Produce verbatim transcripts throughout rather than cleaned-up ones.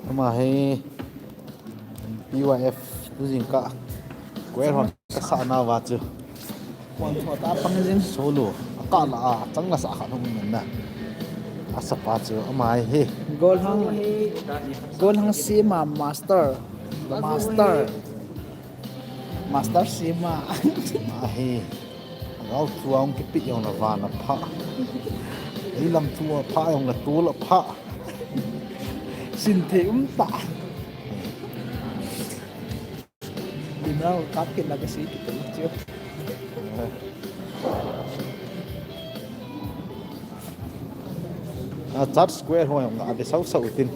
Ama hi P Y F tu jingkah square hon kasah nauva chu. Kuan thua ta pang jin. Solo. Akah la a, chang la sa khat hung men na. Asapa chu ama hi. Golhang, Golhang Sima master. The master. Master Sima. Ama hi. Gao thua hung kipit jong la van apha. Ei lam thua pha jong la tul apha. Sin thei um ta. Dinau kap kit la ka si kit chu. A, Church Square ho jong a be sau sau tin.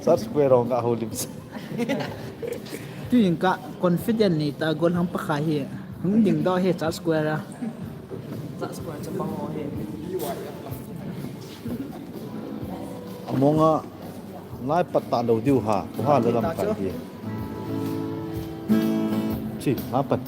Church Square ho nga ho lim. Tu jingkah confident nei ta Golhang pa kha hi. Hung ding doh hi Church Square a. Church Square chu bang ho hi. Amonga lai pat ta lo diu ha. Ko ha la lam kai hi. Chi, ha pat.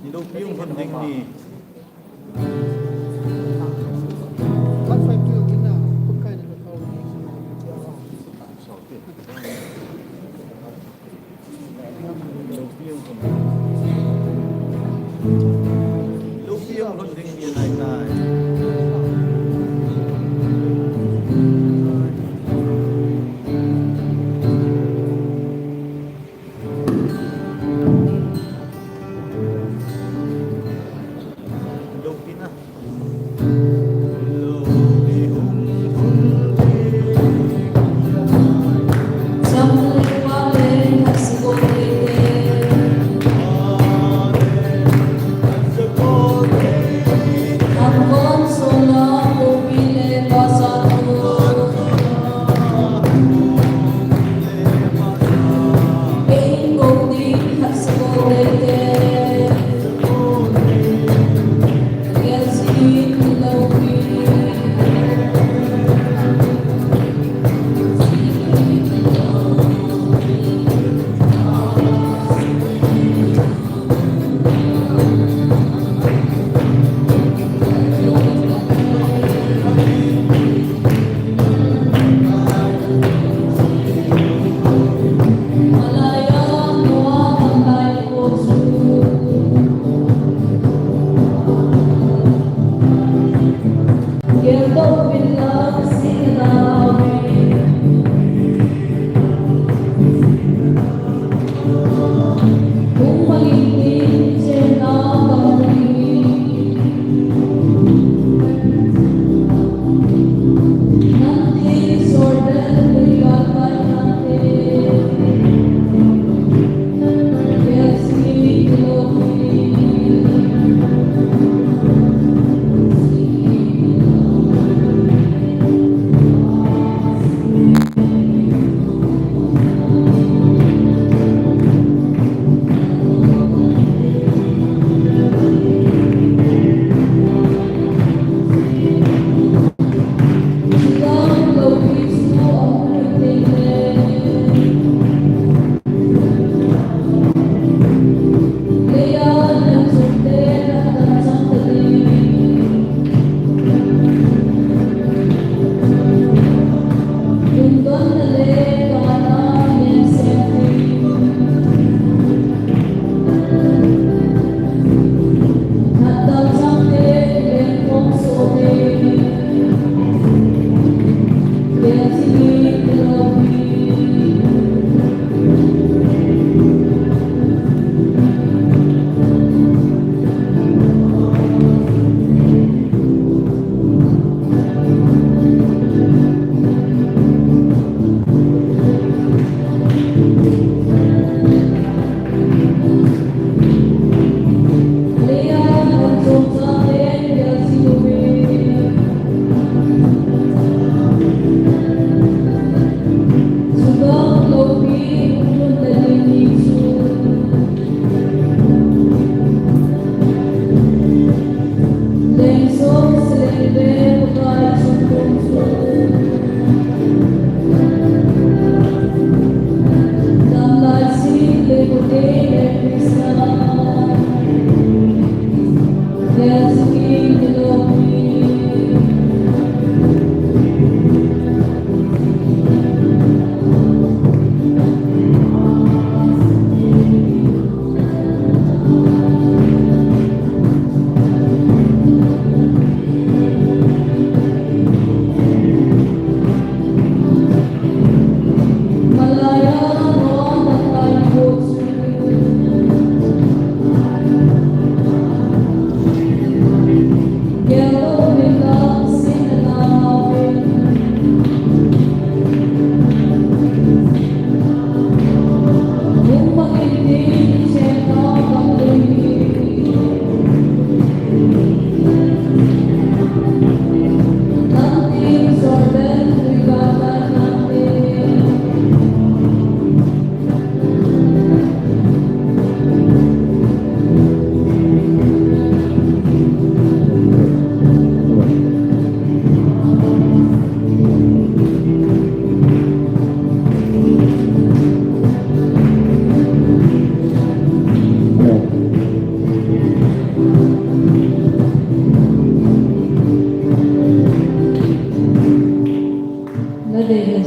Ni lo piung hon ding ni.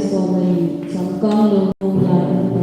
som le ni, changkang lou lou lai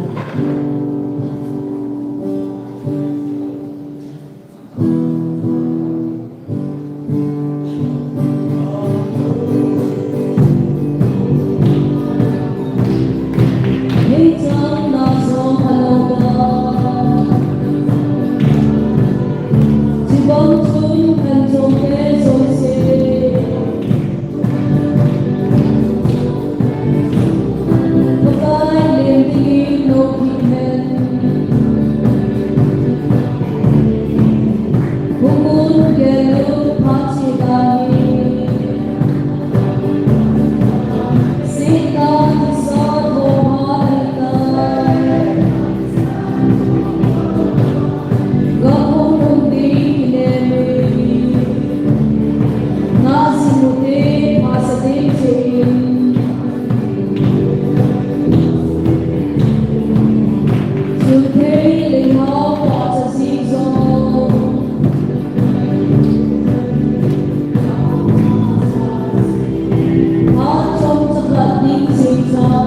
in ta.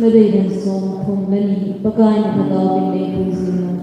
Nadei dan som thum le ni, Pakai na lhagao in nei pui jing in.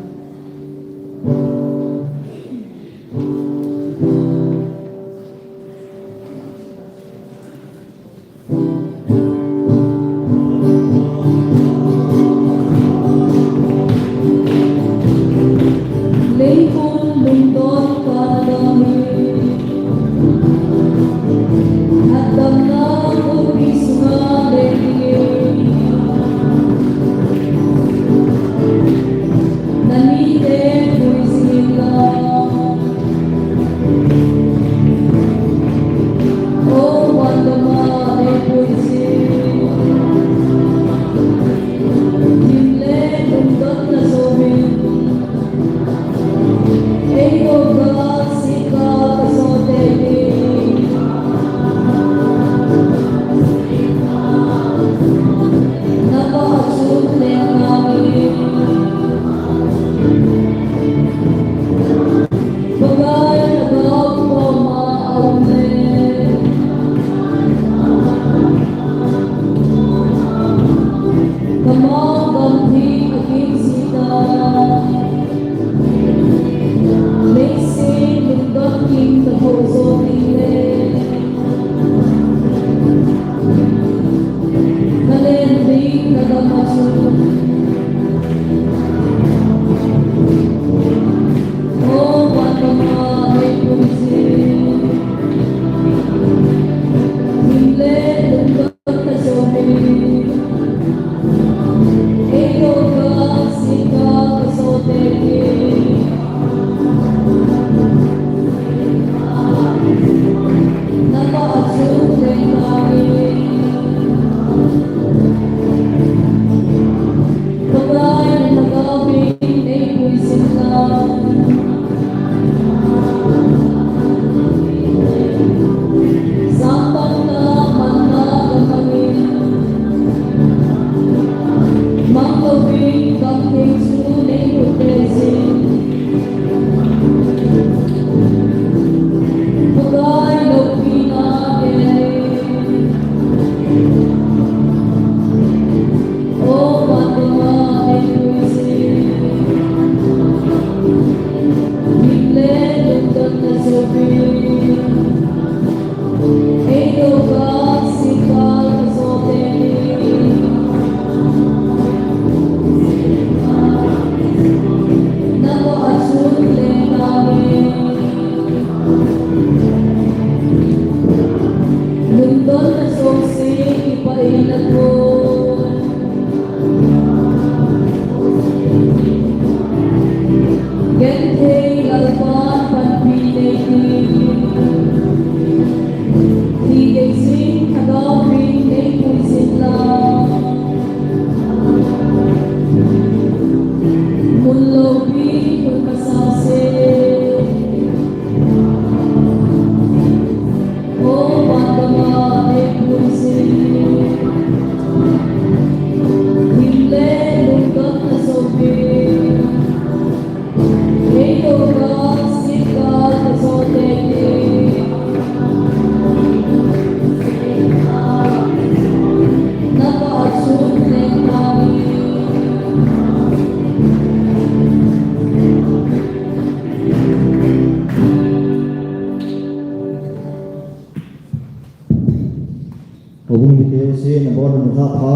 Houbung mite jouse, nabonchauvin nilhah pha.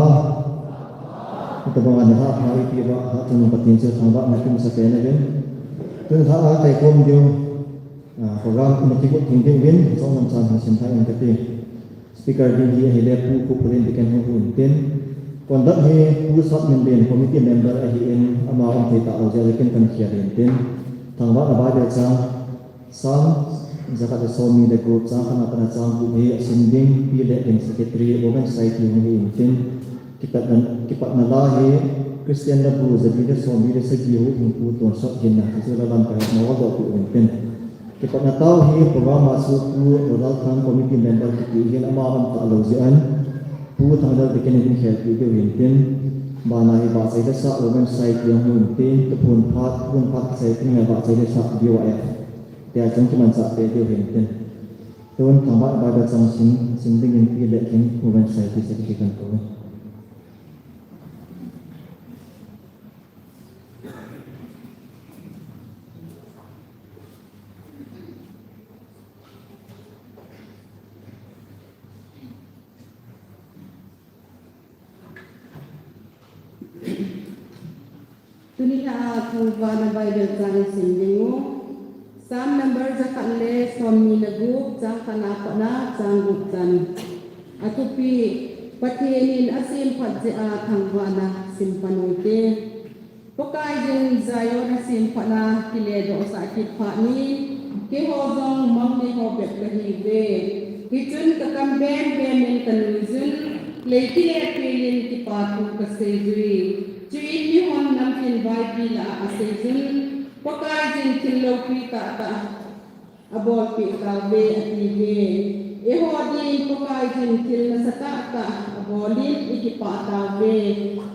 Hitabanga nilhah pha eipeh uva, hatchungnung Pathen chu thangvahna kimasa pen uvin. Tun nilhah a kakikhom diu, ah, program ina kigot ding diuvin, chomlam chan hin simthei inge kati. Speaker ding hi ahile Pu Khuplen Biken hung hung intin. Conduct hi Pu Satminlen committee member ahin, ama um thei talou jeh a ken kahin khel intin. Thangvahna Bible chang, Psalm jakhat le somni le gup, chang khatna a pat a chang gup hi asim ding, Pi Letling Secretary, Women Society hung hi intin, kipatna, kipatna la hi Christian Labu, jali le somli le sagi, Huhhingpu Tonsot hinna, hichu la lam kahet na wa doh pi intin. Kipatna tao hi program a chu Pu Lalthang committee member kiti hin ama um talou jeh in, Pu Thanglal Biken in khelpi diu hintin, bana hi Vahchoilesa Women Society hung intin, Tuphun Phat, Tuphun Phat Society ngai Vahchoilesa B Y F. Tia chun kimanchah peh diu hintin. Tun thangvah Bible chang sim, sim dingin Pi Letling Women Society Secretary kakou e. Tuni a thangvahna Bible chang isim ding u. Psalm number jakhat le somni le gup, chang khatna a pat a chang gup chan. Athupi, Pathen in asemphat jeh a thangvahna sim pan u hite. Pakaiyin Zion asemphat a kiledoh sah kit phat in, keiho jong mang nei ho bep kahiuve. Hichun kakam bem bem in kanuijun, lei kilepi in kipa thu kaseijui. Chuin mihon namtin vaipi lah a aseijun, Pakaiyin thil loupi tahtah abolpeh tauve, atiuve. Eiho din Pakaiyin thil nasatah tah abol in ikipah tauve.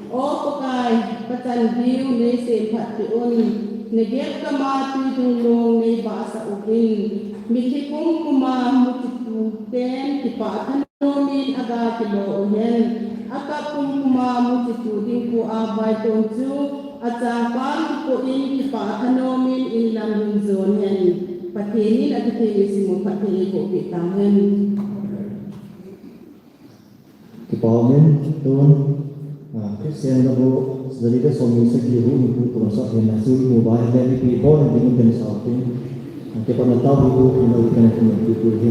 O Pakai, pachan diu neisemphat peh un, nagel gam a tui dunglung neibahsah uvin, mitlhi pumpum a muchitu ten kipah thanom in aga kilo uhen, akap pumpum a muchitu dingpu a vaitom chu achangpang kipoh in kipah thanom in inlam lunjon hen. Pathen in akitheng in simmu phatthei eiboh peh tauhen. Kipa um in, tun, ah, Christian Labu, jali le somni le sagi, Huhhingpu Tonsot hinna chu imu uva ahile ipi bol ding in kahin sah utin. Kipatna tao hi Pu Thanglal Biken in kahin pi u ahi.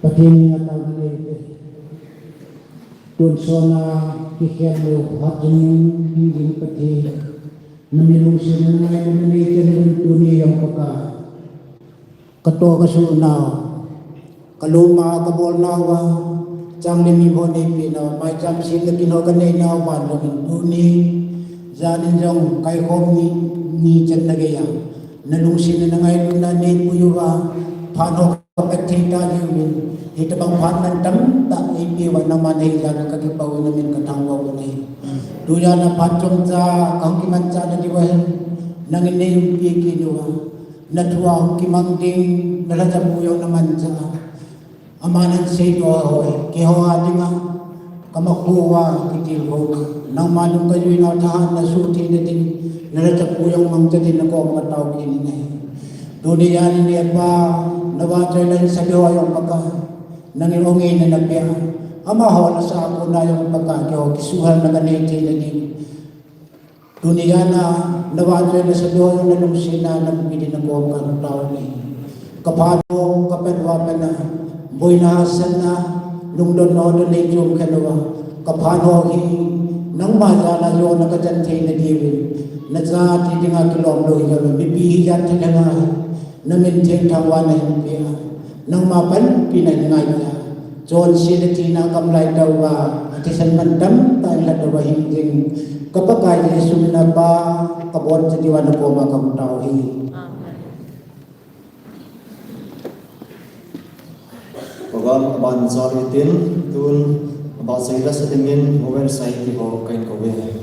Pathen in atahsan in, tonsot a kikhel lou phat jong in, ding ding Pathen, nami lungset na ngai lou na nei chen in tuni jong Pakai. Katoh kasuh nau, kalom a kabol nauva, chang le mi ho neipeh nau, maicham sem le kin ho kanei nau, van jong in tuni, jan in jong kaikhom ni, ni chan na gei a, nalungset na ngailutna neipui uva, phat ho kapet thei ta jeh uvin, hitobang phat mantam tah eipeh uva, nangma nahi jeh a kakipah uvin, namin kathangvah uvin ahi. Tujan a phat chomcha kahung kimanchah na diuva hin, nangin neiumpi kit uva, nathua hung kimang ding, nalhachapu jong namanchah a, aman ahin seidoh a hoi, keiho a dinga kamakhuh uva kitilkhou a, nangma lung kajui nau thahat na suhthei na ding, nalhachapu jong mangcha ding nakoma katao kit in ahi. Tuni jan in Hepa, navahchoi leh sabi ho jong Pakai, nangin ongeina napeh a, amaho nasah a kona jong Pakai, keiho kisuhhalna kanei thei na ding, tuni jan a navahchoi le sabi ho jong nalungsetna naboh ding nakoma katao in ahi. Kaphat ho kapet uva pat a, boina hahsatna, lungdonna ho toh neichom khen uva, kaphat ho hi nangma jal a jona kachan thei na diuvin, nachate dinga kilom lou hi jong, mipi hi jat thalheng a hi, namin thengthang uva nahin peh a, nangma panpina hin ngai a, chonset le thina kam lai tah uva, athisan mantam tah in lhat uva hing ding, ka Pakai Jesu min a Pa, kaboncha diuva nakoma kahung tao hi. Amen. Program aban jal hitin, tun abahchoi le sa dingin Women Society ho kahin kou e.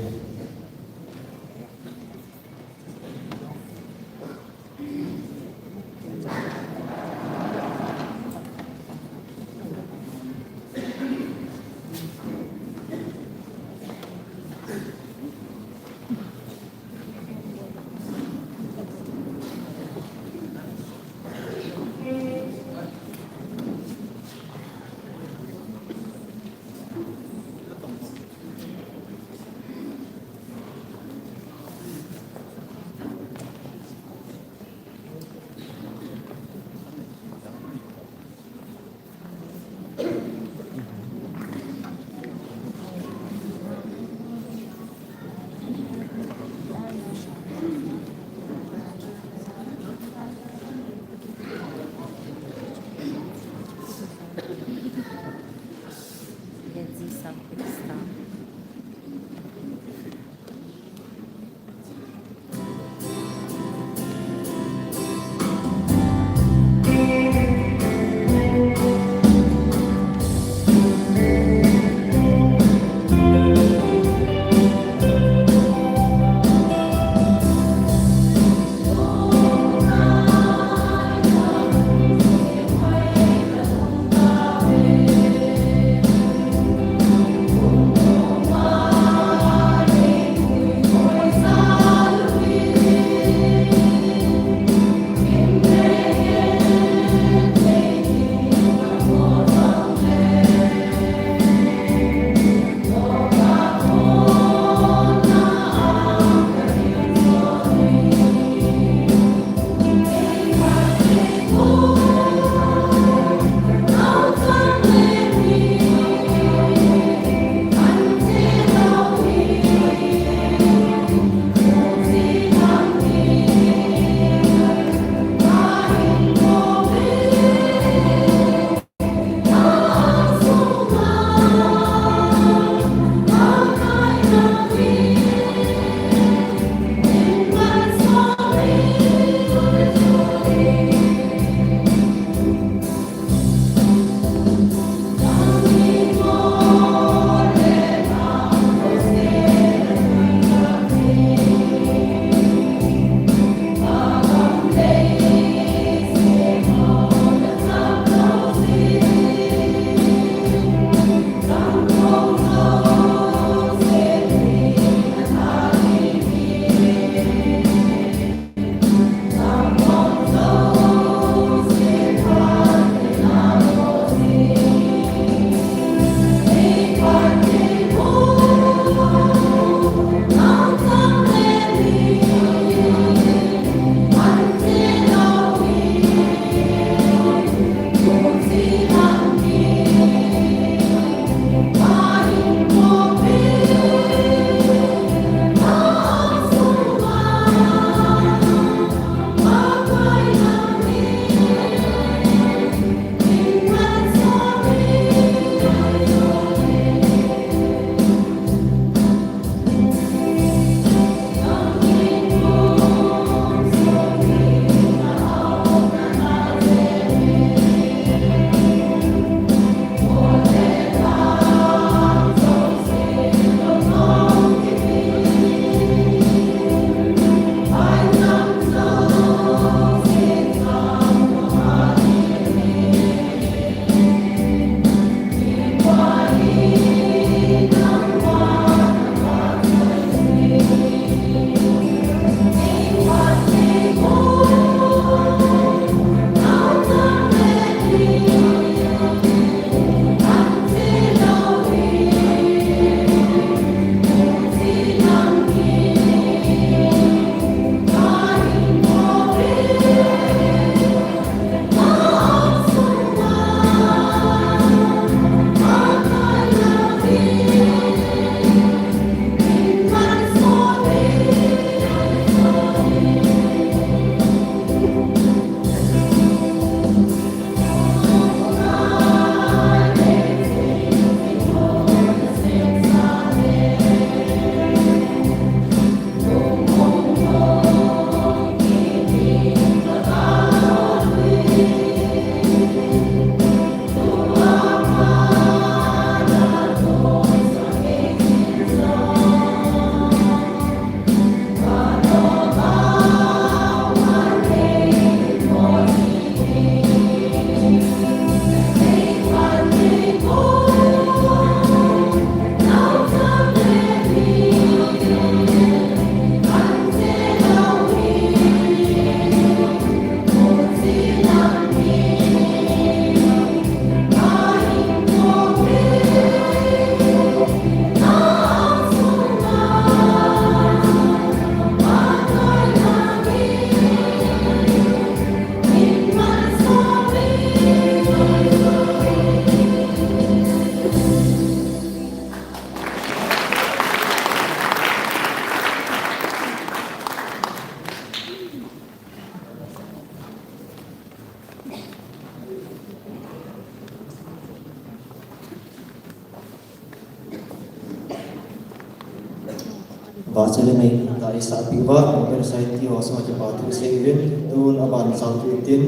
Pastor le mei ta isah peh uva, Welfare Society ho sunga kipa thu sei uvin, tun aban sal thu tin,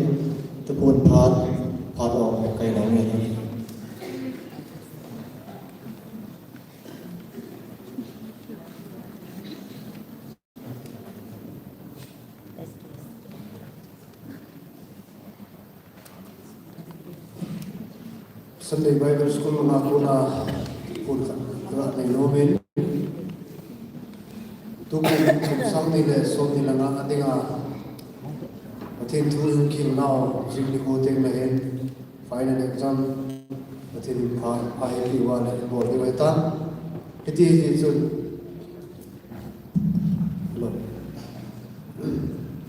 thuphon phat, phat o kai nau nge. Sunday Bible School nga kona kun khat nei nomin. Tukum kum sang ni le som ni le nga a dinga Pathen thu hung kihil nau jing ni ko teng le hin final exam Pathen pha pha hi ti wa le bol ni wai ta. Hiti hi chun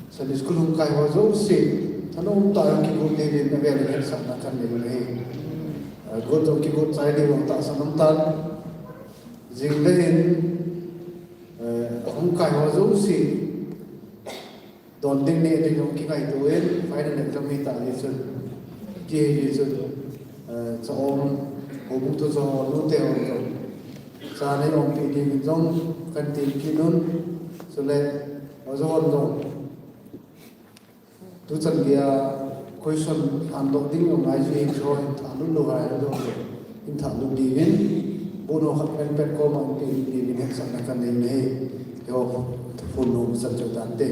Sunday school hung kai ho jouse, thanom tah a kigot ding in avel in hetsahna kanei u ahi. Ah, got jong kigot chai ding u tahsan um tan. Jing le hin, eh, hung kai ho jouse, don ding neh ding jong kingaito in, final exam hi ta hi chun. Ki hi chun, eh, cha um, houbung thuchang ho, nute ho jong. Cha nei umpi ding in jong, kan tin kit un, chule, Oja hon jong. Tuchan geiya question handoh ding jong ngai jeh in, hin thalut lou hai jong, hin thalut ding in, bu no khat pen pen koma umpi ding in hetsahna kanei u ahi, keiho phone nom chan chu tante.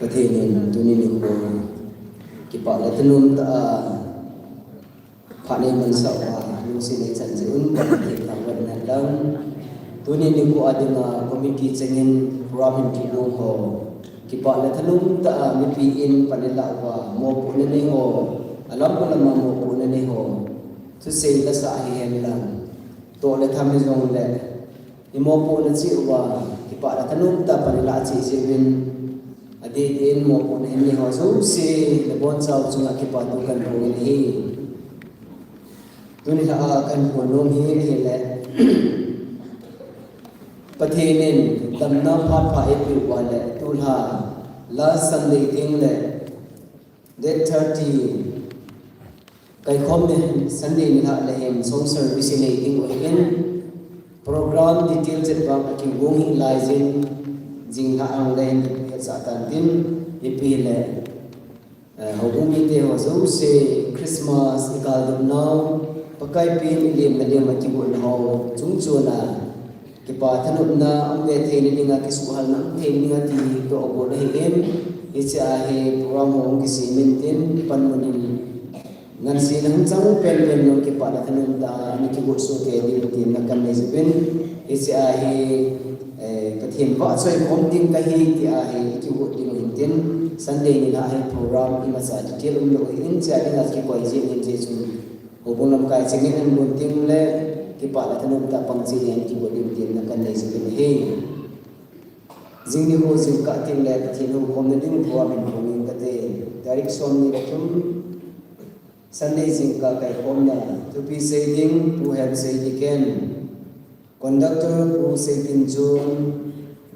Pathen in tuni nikho kipah le thanom tah a phat nei mansah uva lungset nei chan jeh un Pathen thangvahna hen lang. Tuni nikho a dinga committee chengin program hin kigong ho kipah le thanom tah a mipi in pan ilah uva mopohna nei ho, alam alam a mopohna nei ho, thusei la sah hihen lang, toh le tham hijongle, i mopohna cheh uva kipah le thanom tah a pan ilah cheh jeh uvin, adeh deh in mopohna hin nei ho jouse le bonchau chunga kipathu kahin phong in ahi. Tuni lha a kahin phong nom hi ahile, Pathen in damna phat pha eipeh uva le tulha last Sunday teng le date thirty kaikhom ni Sunday nilhah le hin song service inei ding u ahin, program detail chet vang akigong hih laijin, jinglhah a le hin hetsah tan tin, ipi hile, eh, houbung mite ho jouse Christmas ikal dep nau, Pakai pen ilemna lem a kigotna ho chungchon a kipa thanopna um ve theina dinga, kisuhhalna um theina dinga ti toh abol ahin, hiche a hi program ho hung kisem in tin, panmun in nganseina hung chang pen pen jong kipah le thanom tah a ana kigot soh kei diu tin na kanei jeh uvin, hiche a hi, eh, Pathen vahchoi khom ding kahi ti a hi kigot diu hin tin, Sunday nilhah hi program imacha detail umlou ahin, hiche a dinga kikoi jing in, hiche chun houbung lamkai chengin ahin gon ding le kipah le thanom tah a pang cheh ding in kigot diu tin na kanei jeh uvin ahi. Jing nikho jingkah teng le Pathen houkhomna ding program hin phong inge kati. Tarik somni le thum, Sunday jingkah kaikhomna, thupi sei ding Pu Hemsei Diken, conductor Pu Seitinchun,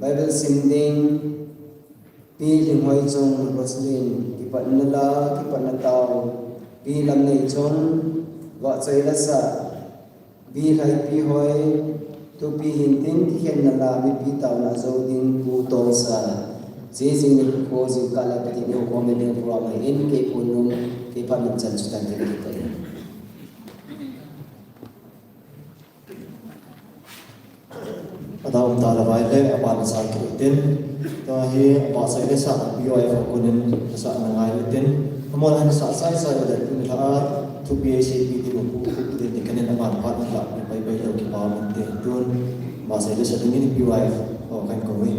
Bible sim ding Pi Lhinghoichung Roselyn, kipatna la, kipatna tao, Pi Lamneichung, vahchoi la sah, Pi Lhaipihoi, thupi hintin kikhenna la, mipi taona jou ding Pu Tolsa, hiche jing nikho jingkah le Pathen houkhomna ding program ahin, kei phone nom, kei phat nom chan chu tante kati. Adang um tale vai le, aban asah kit utin. Tua hi, abahsah le sah, P Y F a konin, asahna ngai utin. Amahon asah sai sai utin, tuni lha a, thupi a iseipi diu pu, pu, pu, tin, tin, kanin aban phat, ni la, ni pai pai lou kipa utin. Tun, abahsah le sah, tuni P Y F, o, kan ko ui.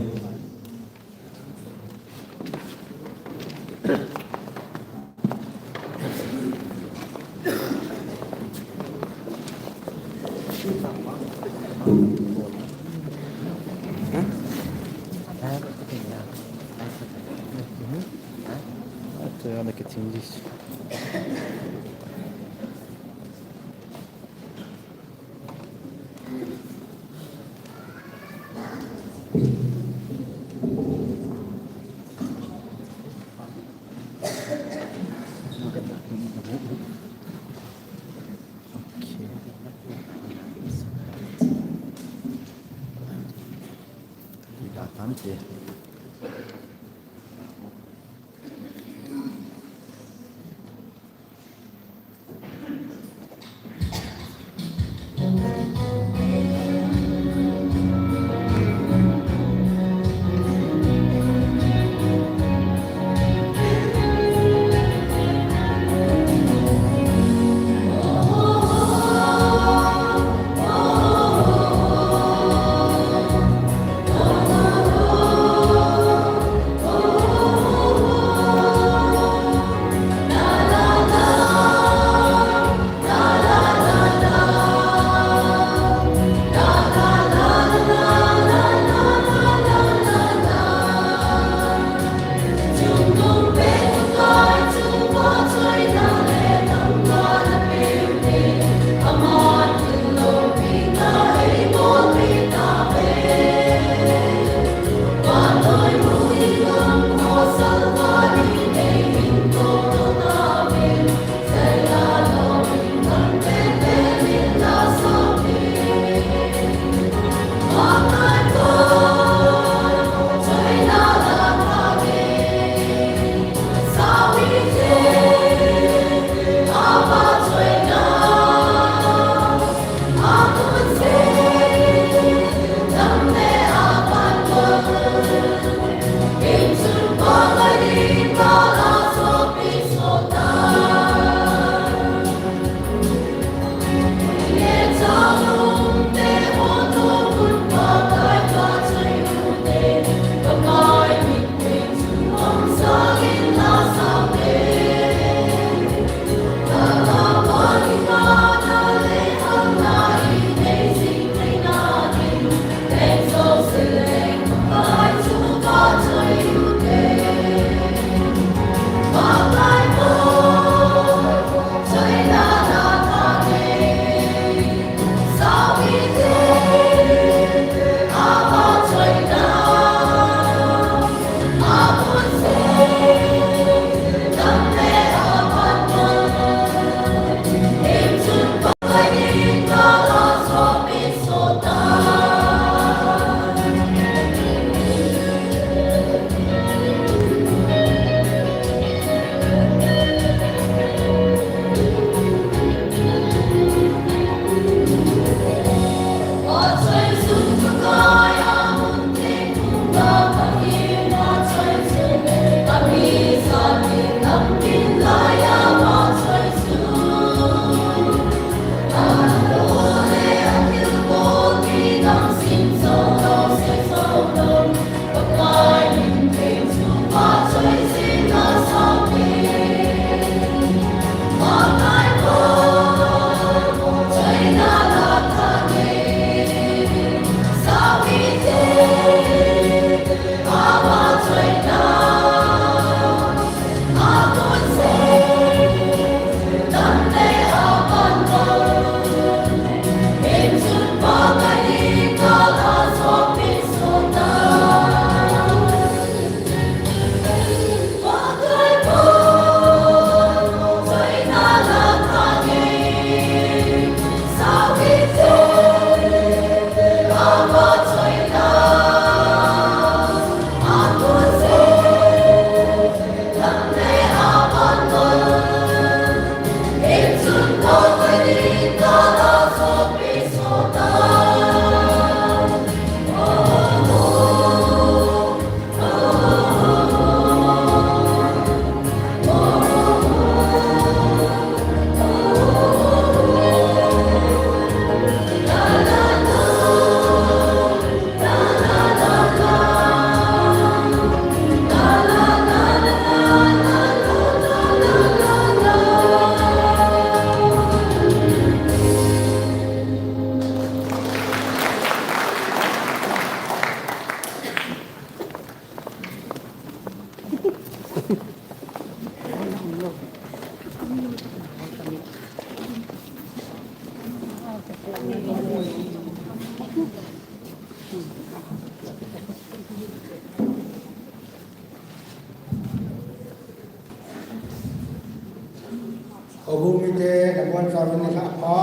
Houbung mite, nabonchauvin nilhah pha.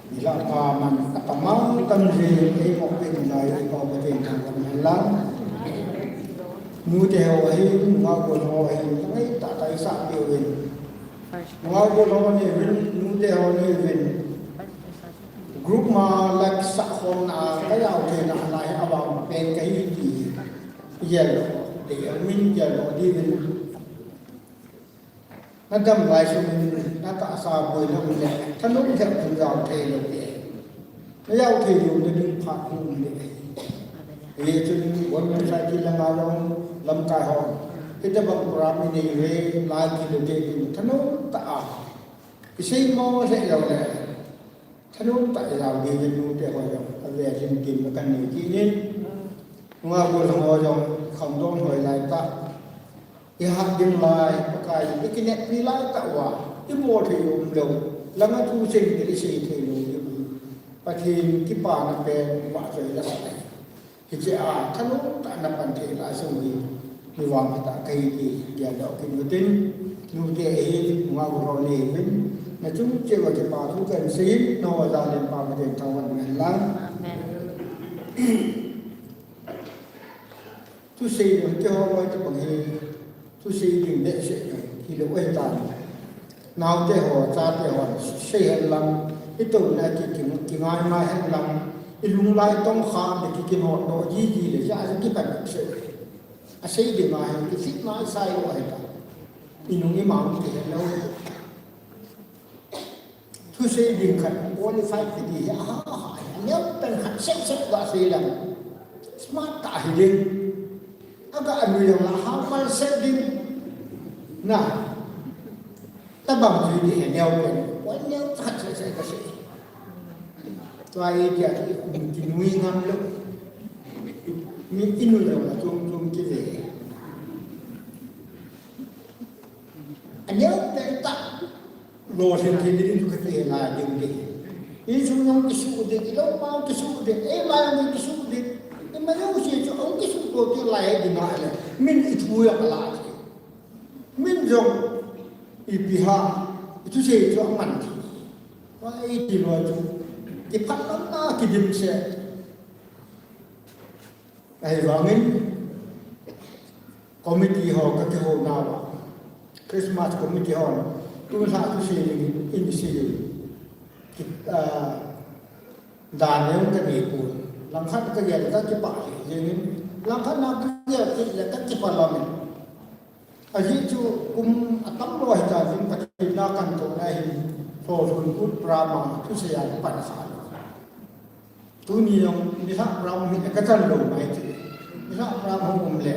Nilhah pha man a pha mang tam jing, eimau pen lai, eipau Pathen thangvah hen lang. Nute ho ahin, nungah gol ho ahin, tangai tah tah isah peh uvin. Nungah gol ho nei uvin, nute ho nei uvin. Group ma la kisah khomna a, ka jao theina a lai a vang pen kahi ti. Gel lou, te min gel lou diuvin. Na dam lai sung in, na tahsa boina um le, thanom thei um jao thei lou e. Na jao thei lou na ding phat um le. Hichun, Women Society langa jong, lamkai ho. Hitabang program i nei uve, lai kilou te ding, thanom tah a. Isei mo se jao le. Thanom tah a jao ding in nute ho jong, avel in tin na kan nei kit in. Nungah gol ho jong, khangdong hoi lai tah. Ihat ding lai, Pakai, ikineppi lai tah uva, ibol thei um lou, langa thu seipi isei thei lou diu. Pathen kipana pen vahchoi la sa. Hiche a, thanom tah a na pan thei lai sung hi, mi vangpha tah kahi ti, gel doh kit utin, nute ahin, nungah gol ho nei uvin, na chung cheh uva kipa thu kan sei in, na ho jal in Pa Pathen thangvah hen lang. Amen. Thusei ding, keiho loi tabang hi, thusei ding behseh ding, hilou ahitan. Naote ho, chate ho, sei hen lang, itouna ki, ki, kingai ngai hen lang, ilung lai tong kha, le ki, kinot no, ji, ji le, ja, kipan behseh. Asei ding ahi, kisit ngai sai lou ahitan. Inung imang kihen lou. Thusei ding khat qualified kiti hi, aha, aha, aneo pen khat seh seh ga sei lang. Smart tah hi ding. Aga anu jong la ha mal seh ding. Na. Tabang chu hi ding aneo pen. Aneo khat seh seh ga sei. Tua hi dia ki, um, kinui ngam lou. Mi inu jong la chung chung kive. Aneo pen tah. Lolhin thei ding chu kati lai ding ding. Insung jong kisuh ding, ilou pa jong kisuh ding, eima jong kisuh ding. Ima jouse chu ahung kisuh to ti lai ding ahile. Min ithu jong ala thei. Min jong ipi ham, ithusei chu aman thei. Pai ti loi chu. Kiphatlamna kidim seh. Ahivangin, committee ho kakihou nauva, Christmas committee ho, tulha thusei ding in sei, ki, ah, dan jong kanei pon. Langkhat kagel kakipah lheh jengin, langkhat na kagel kit le kakipah lamin. Ajeh chu kum atam lou ahitan, Pathen na kantohna hin, Lhonglun Kut program a thusei a pan sa lou. Tuni jong nilhah program hi kachan lou mai chu. Nilhah program hung um le,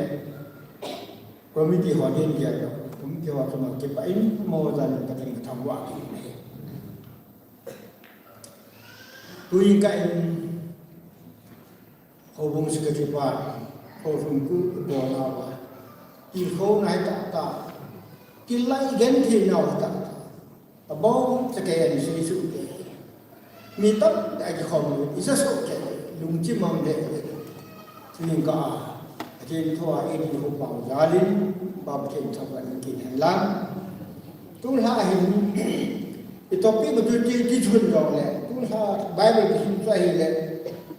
committee ho din gel lou. Committee ho chunga kipah in, mo jan Pathen kathangvah kit in ahi. Tuin ka in, houbung secretary pa, Lhonglun Kut ibolnauva, tilkhouna hi tahtah, tillah igentheinau hi tahtah. Abang chakei an sei suh te. Mi tamtah kikhom le, isa soh te, lungchim mang le. Tuin ka a, Pathen thua eidin ho pau jalin, Pa Pathen thangvah in kin hen lang. Tulha hin, i topic ma tu ti, ti chun jong le, tulha Bible kisim chu ahile,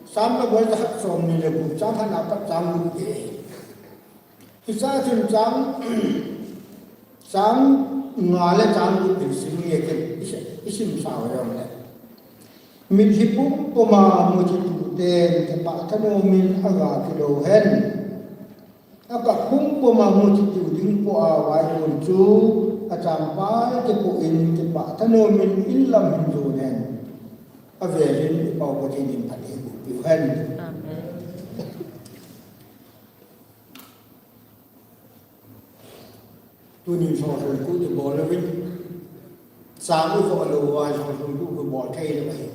Psalm number jakhat somni le gup, chang khat na pat chang gup te. Hiche chun chang, chang nga le chang gup hin sim nge ken, i sim, i simsa u jong le. Mitlhi pumpum a muchi tu ten kipah thanomin aga kilou hen. Akap pumpum a muchi tu ding po a vailhun chu achangpai kipoh in kipah thanomin in lam hin jon hen. Avel in i Pau Pathen in phatthei boh peh u hen. Amen. Tunin Lhonglun Kut ibol uvin. Chang ivoh lou uva Lhonglun Kut ibol thei lou ahi.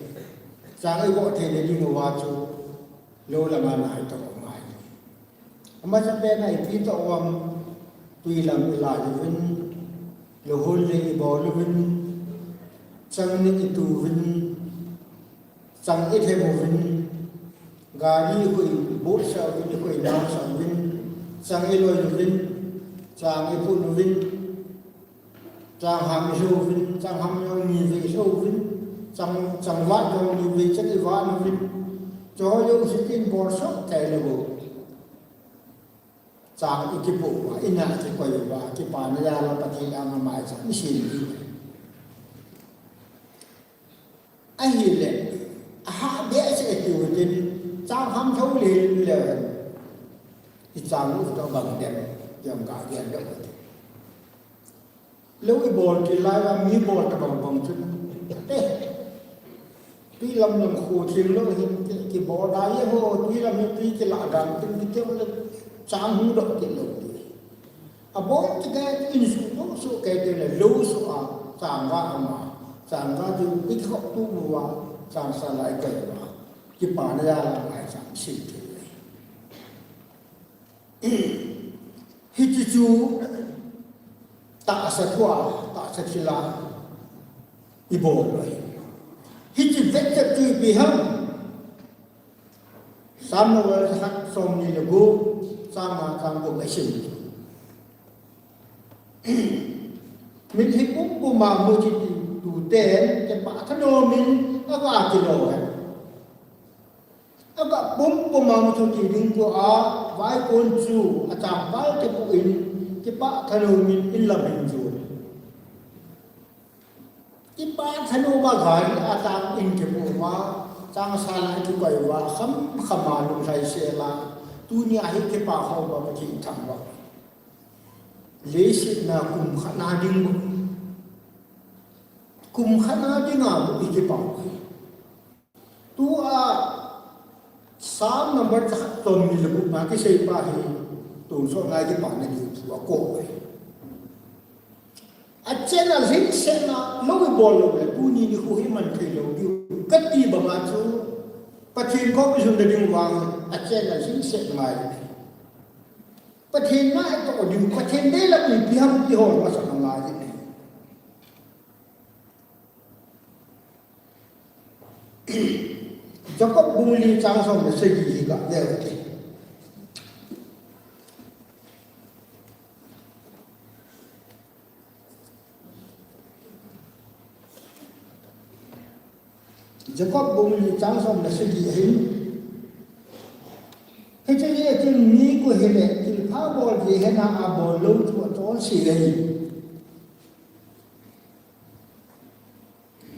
Chang ivoh theina ding uva chu lou langa nai toh ngai. Amasapen a ipi toh uvam, twi lam ilai uvin, louhon le ibol uvin, chang ni itu uvin, chang ithem uvin, gari hoi botsah uvin, hoi naosah uvin, chang iloi uvin, chang iphun uvin, chang ham ilou uvin, chang ham jong ni vei ilou uvin, Chang, changvat jong ni vei chan i vat ni vin. Cho yo si tin bol sok kai le bo. Chang i kipo va, i na kikoi va, kipana jal a Pathen a ngamai chang i sin di. Ahile, aha be se ti u tin, chang ham tho le le. I chang u to bang dem, jong ka dia do. Lou i bol kit lai va, mi bol ta bang bang chu. Eh, tui lam lam khu thil lou hin ki, kibol da ye ho, tui lam hin tui kila dam tin kiti le chang hung doh kit lou ti. A bol ti ka in su lou su ke ti le lou su a, chang va ama, chang va tu ki khop tu bu va, chang sa lai ke va. Kipana jal a ngai chang sim ti le. Hiti chu tahsa thua, tahsa thila i bol lo hi. Hiti vechat chu ipi ham. Sam number khat som ni le gup, chang nga chang gup a sim. Mitlhi pumpum a mu kiti tu ten, kipah thanom in aga kilo hen. Aga pumpum a mu kiti ding tua, vaikon chu, achangpal kipu in, kipah thanom in, in lam hin chu. Kipah thanom a gari a chang in kipu va, chang sa lai kikoi va, kham kham a lunglhai sel a, tuni a hi kipah ho va, Pathen thangvah. Leiset na kum khat na ding bo. Kum khat na ding a bo i kipah hi. Tua Sam number khat som ni le gup na kisei pa hi, tonsot ngai kipana diu thu a ko. A chen a lhingset na lou i bol lou le, tuni nikho hi man thei lou diu. Kati banga chu, Pathen koma i lhun na ding vang, a chen a lhingset ngai. Pathen ngai toh diu, Pathen dei lam ipi ham ti hol masa ngai ding. Jakob bung li chang som le sagi hi ga ve u te. Jakob bung li chang som le sagi hin. Hiche hi atin mi koi hile, thilpha bol ji hena a bol lou chu achol si le hi.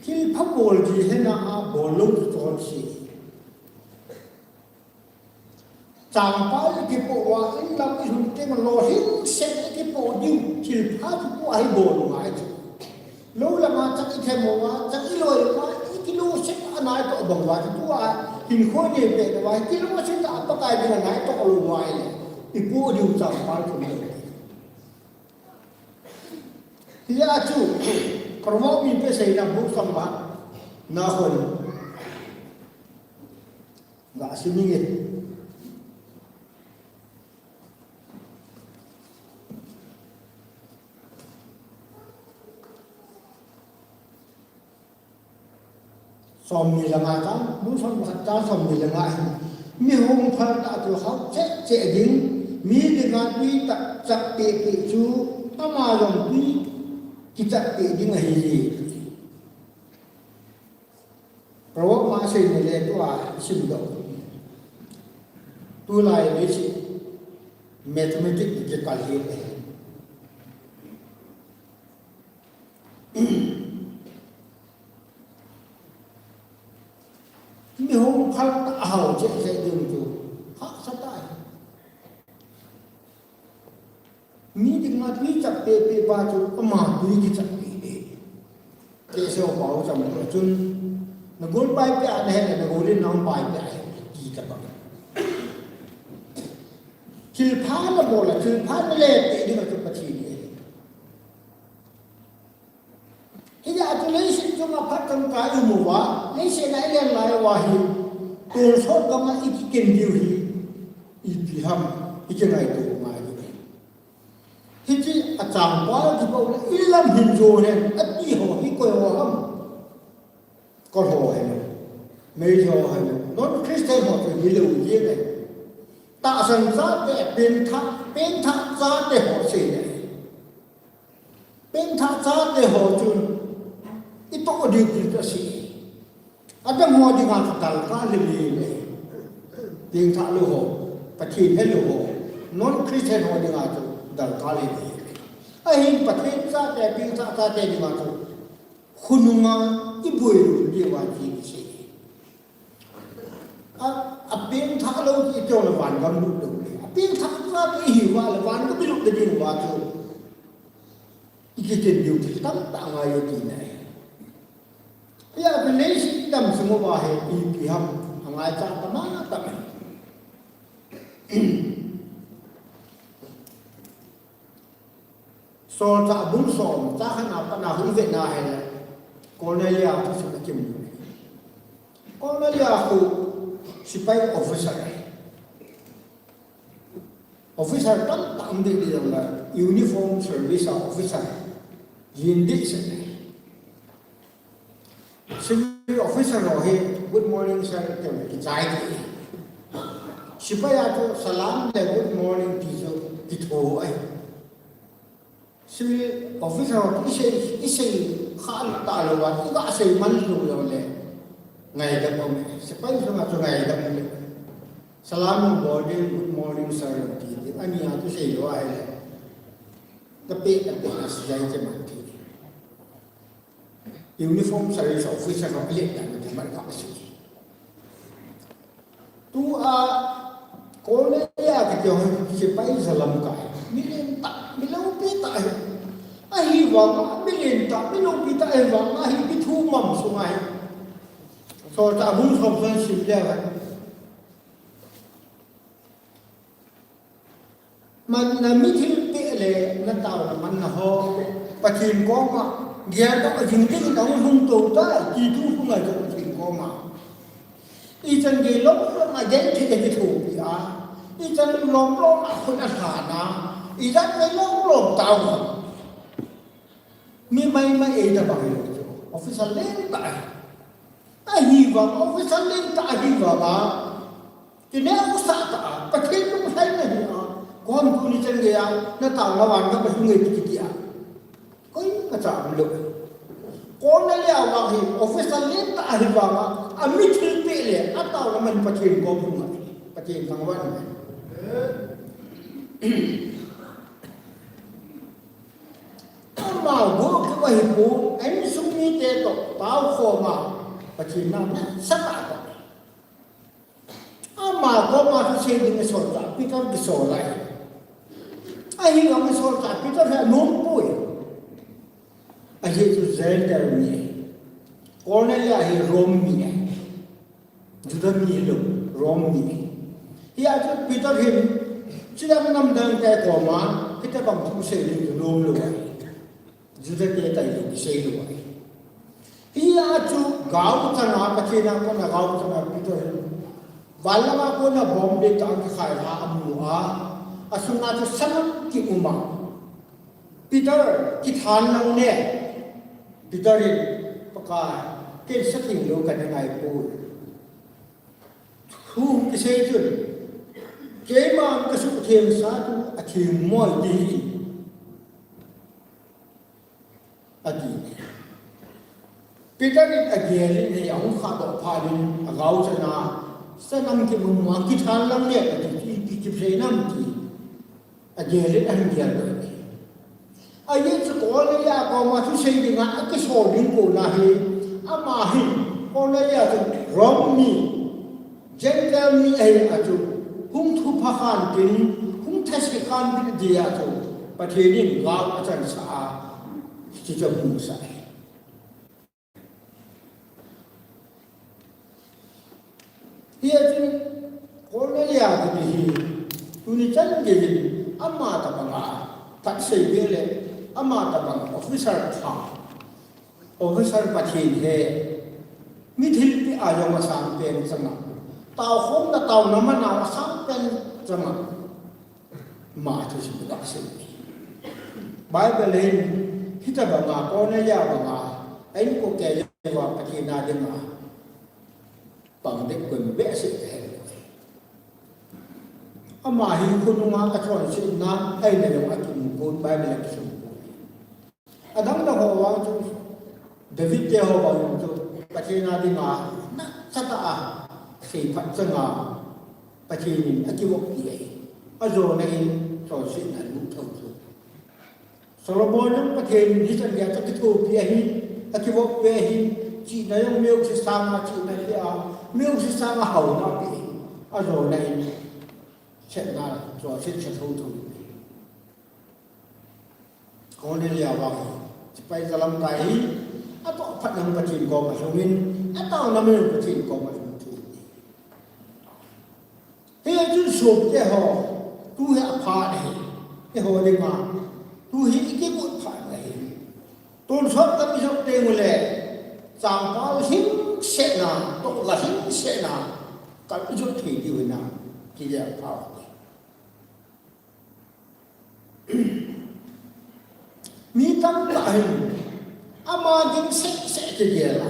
Thilpha bol ji hena a bol lou chu achol si. Changpal i kipo va, in lam i lhun teng lou lhingset i kipo diu, thilpha chu pu ahi bol u ngai chu. Lou lama chang i them uva, chang i loi uva, i kilungset a nai toh bang uva, tua hinkho nei peh uva, kilungset a Pakai ding a nai toh lou uva le, i po diu changpal chu. Hijeh a chu, Proverb mi pe seina bung som va, na hon. Ga sim inge. Som ni le nga chang, bung som khat chang som ni le nga hin. Mi hung phal tah chu hao cheh cheh ding, mi dinga tui tah chah peh peh chu, ama jong tui kichah peh ding ahi. Proverb ma sei ni le tua sim doh. Tulai le si mathematics ni kikal hi. Mi hung phal tah hao cheh cheh ding chu hahsa tah. Mi dinga tui chah peh peh pa chu ama tui kichah peh peh. Kei seo pao cham chun na gol pai peh a na he na gol in na hung pai peh a he ti ta ba. Thilpha na bol a, thilpha na le peh ding a chu Pathen ahi. Hijeh a chu leiset chunga phat chomkhat i um uva, leiset a i leng lai uva hi, tonsot gam a i kiken diu hi, ipi ham, i kingaito ngai diu hi. Hiche a changpal kipo le, in lam hin jo hen, ati ho hi koi ho ham. Kol ho hen, Meitei ho hen, non Christian ho chu hilou jeng e. Tahsan chate, pengthah, pengthah chate ho sei le. Pengthah chate ho chun i toh diu ti ta si. Adang ho dinga chu darkar le le le. Pengthah lou ho, Pathen he lou ho, non-Christian ho dinga chu darkar le le le. Ahin Pathen chate, pengthah chate dinga chu khonunga iboi lou diu ahi ti kisei. A, apengthah lou ti teu le vangam lut lou le. Apengthah chate ihiuva le vangam ilut le diu va chu. Ikitin diu thil tamtah angai e tina ahi. Hia, village dam sung uva hi ipi ham angaichat tamtah ahi. Solchah bung som, chang khatna pat a hung vetna hile, Cornelia thusim akimu. Cornelia khu sepai officer ahi. Officer tamtah um ding ding jongle, uniform service a officer, jin ding se. Civil officer ho hi, "Good morning, sir," ti le kichai ding. Sepai a chu salam le good morning ti chu kitho ahi. Civil officer ho isei, isei kha talou va, iga sei man lou jongle, ngaidam um e. Sepai sunga chu ngaidam um e. Salam jong bol ding, "Good morning, sir," jong ti ding. Ani a chu seilou ahile, kapeh, kapeh a sijai che man ti. Uniform service officer ho le dan te man ka si. Tua Cornelia kiti ho sepai jalam kai. Mi lentah, mi loupi tah ahi. Ahivanga mi lentah, mi loupi tah ahivanga hi mi thu mam sung ahi. Solchah bung som chang sim le ahi. Man, na mithilpeh le na taona manna ho Pathen koma geldoh jing dingin ahung lhung tou tai, ti thu hung ahi Pathen koma. Ichan gei lom lom a genthei akithopi a, ichan lom lom a khut alhan a, ijat gei lom lom tao a. Mi maimai eita bang hilou chu, officer lentah ahi. Ahivang, officer lentah ahivanga, kineosah tah a, Pathen lunglhaina hi a, koi ham tuni chan geiya na taona vangam a lhung e ti kiti a, koimacha umlou. Cornelia vang hi officer lentah ahivanga, amithilpeh le ataona man Pathen kom lhung ahi, Pathen thangvah in. Ama go keu ahipon, a insung mite toh taokhoma, Pathen na nasatah a. Ama koma thusei ding solchah Peter kisol ahi. Ahivang solchah Peter hi anompoi. Ajeh chu Gentile mi ahi. Cornelia hi Rome mi ahi. Juda mi hilou, Rome mi. Hia chu Peter hin, chidang namdang te koma, hitobang thusei ding chu nomlou ahi. Juda te tailou, kiseilou ahi. Hia chu gaochanga, Pathen a kona gaochanga Peter hin, van langa kona bomb deitah a kikhai a amu a, asunga chu sanam kium a. Peter, kithan lang ne. Peter in, Pakai, ken satheng lou kana ngaipoi. Thu kisei chun, keiman kasuhthengsa chu atheng moi ti hi, ati. Peter in agel in, ahung khahdoh phat in, agaochana, sanam kimu a, kithan lang ne, ati, ipi kisei nam ti. Agel in ahin geldoh in. Ajeh chu Cornelia koma thusei dinga akisol ding kona hi, ama hin, Cornelia chu Rome mi, Gentile mi ahia chu, hung thupha khan tin, hung thase khan tin tia chu, Pathen in gao achansah a, hiche chu amusah ahi. Hia chun Cornelia kiti hi, tuni chan geiyin, ama tobanga, phat sei ding le, ama tobang officer pha, officer Pathen he, mithilpeh a jong asangpen changa, taokhomna taona man a asangpen changa. Ama thusim kasei. Bible hin, hitobanga, Cornelia banga, a inkote uva Pathen a dinga pang ding kon behseh ahi. Ama hi khonunga achonsetna, aina jong akimu pon, Bible in akisim pon. Adang dang ho vang chu, David te ho vang chu, Pathen a dinga, na, Satan a seiphat chang a Pathen in akivop pi ahi. Ajona in chonsetna alut thou chu. Solomon in Pathen in hichan gei a chu akithopi ahi, akivop pi ahi, chihna jong mi jouse sanga chihna ape a, mi jouse sanga haona ape ahi. Ajona in setna, chonset se thou thou. Cornelia vang, sepai jalamkai hi, atoh phat in Pathen koma alhung in, ataona in Pathen koma alhung thei. Hichun sopite ho, tu hi apha ahi, eiho dinga, tu hi ikigot phat ahi. Tonsot gam ijot teng uleh, changpal hingsetna, tohgal hingsetna, kal ijot thei diu ahi na, kile apha ahi. Mi tamtah hin, ama ding sehseh kigel a,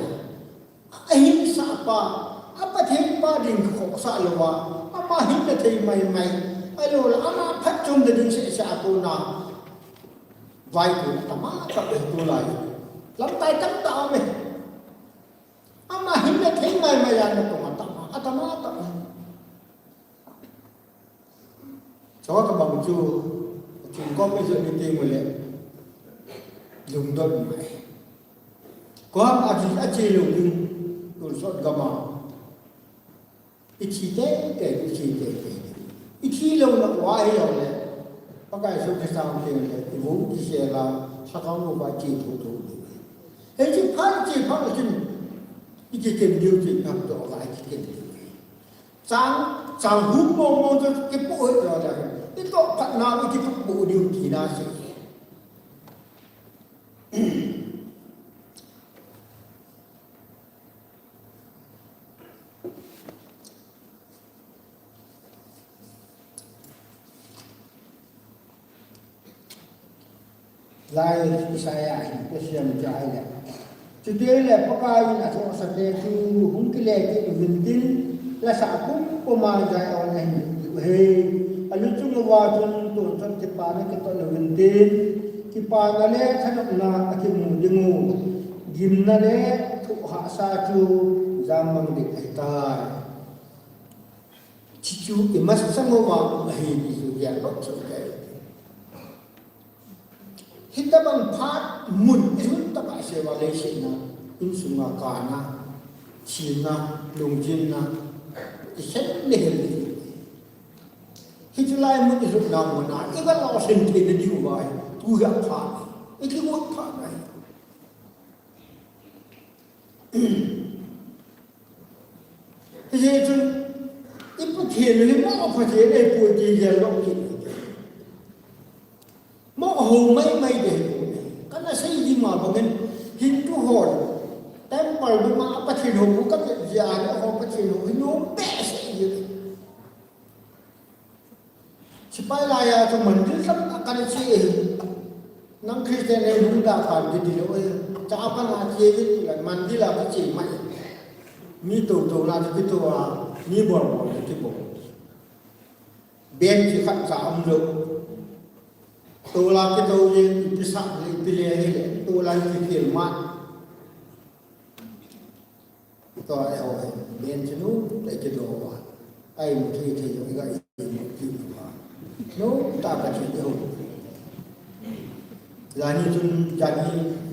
ahingsah pa, a Pathen pa ding khohsah louva, ama hinna thei maimai, ahilouleh ama phatchomna ding sehseh a kona, vaikun atama tah e tulai. Lamkai tamtah aume. Ama hinna thei maimai a natong atama, atama tah e. Chutobang chu, Pathen koma ijot ni teng uleh, lungdon mai. Koiham ache, ache lou ding, tonsot gam a. Ithi teitei, ithi teitei. Ithi louna uva ahileh, Pakai Jesu Christa hung teng uleh, ivou kisel a, lhagao mou uva iche thou thou ding. Hiche phat, hiche phat chun, ikiken diu chu, natoh uva ikiken diu. Chang, chang hum mong mong chu kipoh hih lou le. Itoh phatna u kipoh diu tina ahi. Lai Isaiah hin kisiam chai le. Chuteng le Pakai in athohsate chu hung kile kit uvin tin, lasah pumpum a Zion ahin lut diu ahi. Aluchung uva chun tonsot kipana kitoh uvin tin, kipana le thanopna akimu ding u. Gimna le thohhahsa chu jammang ding ahitai. Chuchu imasang uva ahi ti chu gel lou chu kei. Hitobang phat mun ilhun tah a seiphat leiset a, insunga kana, thina, lungjinna, ikhen le hen le. Hichu lai mun ilhun na mun a, iga lolhin theina diu va, tu hi apha, ikigot pha nai. Hijeh chun, i Pathen hi moh Pathen ahipoi ti gel lou kit. Moh ho maimai ding ahipoi. Kana sei ji ma bangin Hindu hon temple dunga Pathen hou kavet jeh a, eiho Pathen hou hi nom behseh ji. Sepai laiya chu mandir tamtah kana che e. Nang Christian le nung da kan kiti lou e. Cha pa na che e, mandir a kiche mai. Mi tou tou na chu kitou a, mi bol bol na kibol. Band chu khat cha um lou. Tou la kitou le, ipi sa le, ipi le le, tou la kikhel ma. Tua eiho hi, band chu nu, tei kido va. Ai mu thei thei jong, iga imu kiu va. Nu, ta ka thi eiho. Jani chun, jani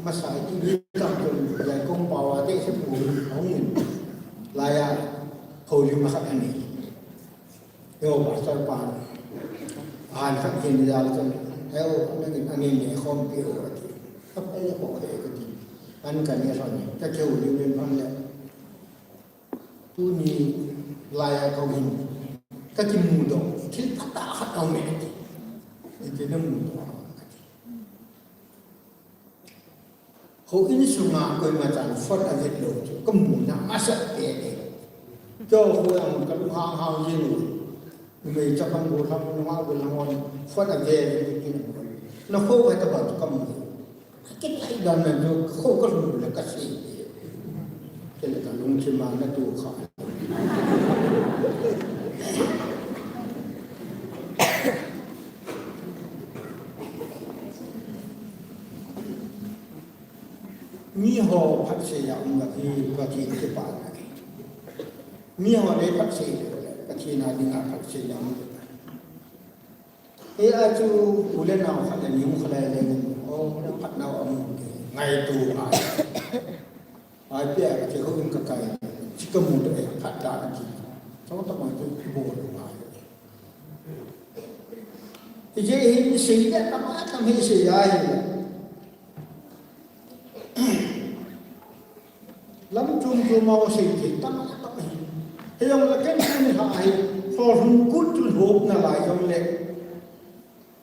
masa i ni tam chun, jai kong pa va te se pu hung in. Laiya, ho li ma khat ani. Eiho pastor pan. Ahan khat hin jal chun. Eiho, nangin ani ne khom pi ho ati. Kap ei ko khe ko ti. An ka ne son. Ka keu li men pan le. Tuni laiya kau hin. Ka kimudoh. Thil phatah khat aume ati. Iti na mudoh. Houin sunga koima chan phone avet lou chu, ka muna masa tete. Chu houin ka lunghang hang jing u. Numei chapang gollhang, nungah gollhang hon phone ave ve kit in. Na kho ka taba chu ka mu. Ka kilai dan na chu, ka kho ka lhun le ka sei. Kei le ka lungthim a na tu kha. Miho phatsei a um ahi, Pathen kipana ahi. Mi ho le phat sei le, Pathen a dinga phat sei le. Hia chu u le nao khat le ni mu khat le le ni. O, phat nau amu ke. Ngaito a. Ai pia ka che ho in ka kai. Chi ka mu de phat da na chi. Chong ta mai tu pi bo lo ai. Ije hin sei le ka ma ka me sei ai. Lam chom chom a sei thei tam tam hi. Hijong le ken chun ha hi, lhon hun kut chun hop nalai jong le.